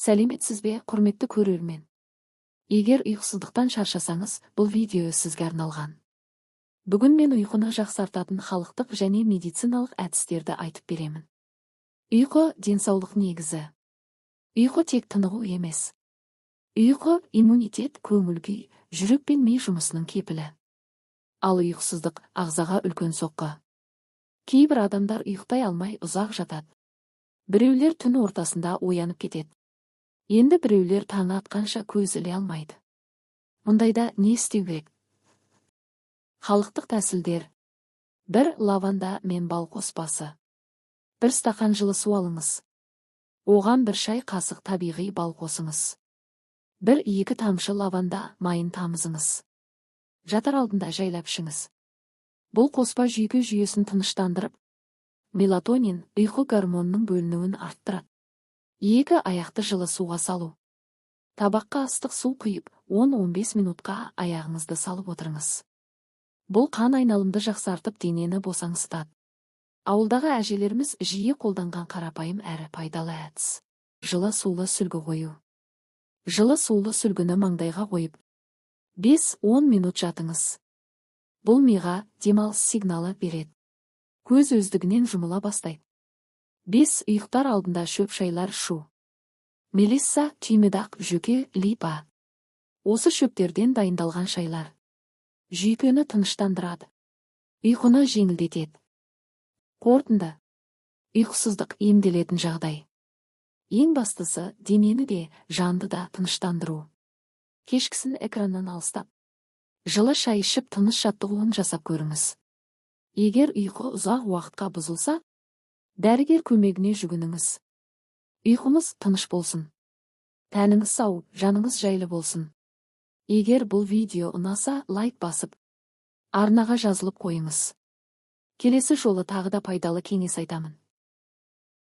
Сәлеметсіз бе, құрметті көрермен! Егер ұйқысыздықтан шаршасаңыз, бұл видео сізге арналған. Бүгін мен ұйқыны жақсартатын халықтық және медициналық әдістерді айтып беремін. Ұйқы – денсаулық негізі. Ұйқы тек тынығу емес. Ұйқы – иммунитет, көңіл күй, жүрек пен ми жұмысының кепілі. Ал ұйқысыздық – ағзаға үлкен соққы. Кейбір адамдар ұйықтай алмай ұзақ жатады. Біреулер түн ортасында оянып кетеді. Енді біреулер таңы атқанша көз іле алмайды. Мұндайда не істеу керек? Халықтық тәсілдер. 1. Лаванда мен бал қоспасы. 1 стақан жылы су алыңыз. Оған 1 шай қасық табиғи бал қосыңыз. 1-2 тамшы лаванда майын тамызыңыз. Жатар алдында жайлап ішіңіз. Бұл қоспа жүйке жүйесін тыныштандырып, мелатонин, ұйқы гормонының бөлінуін арттырады. 2. Аяқты жылы суға салу. Табаққа ыстық су құйып, 10-15 минутқа аяғыңызды салып отырыңыз. Бұл қан айналымды жақсартып, денені босаңсытады. Ауылдағы әжелеріміз жиі қолданған қарапайым әрі пайдалы әдіс. Жылы сулы сүлгі қою. Жылы сулы сүлгіні маңдайға қойып, 5-10 минут жатыңыз. Бұл миға демалыс сигналы береді. Көз өздігінен жұмыла бастайды. 5. Ұйықтар алдында шөп шайлар ішу. Мелисса, түймедақ, жөке, липа. Осы шөптерден дайындалған шайлар жүйкені тыныштандырады, ұйқыны жеңілдетеді. Қорытынды: ұйқысыздық – емделетін жағдай. Ең бастысы – денені де, жанды да тыныштандыру. Кешкісін экраннан алыстап, жылы шай ішіп, тыныш жаттығуын жасап көріңіз. Егер ұйқы ұзақ уақытқа бұзылса, дәрігер көмегіне жүгініңіз. Ұйқыңыз тыныш болсын, тәніңіз сау, жаныңыз жайлы болсын. Егер бұл видео ұнаса, лайк басып, арнаға жазылып қойыңыз. Келесі жолы тағы да пайдалы кеңес айтамын.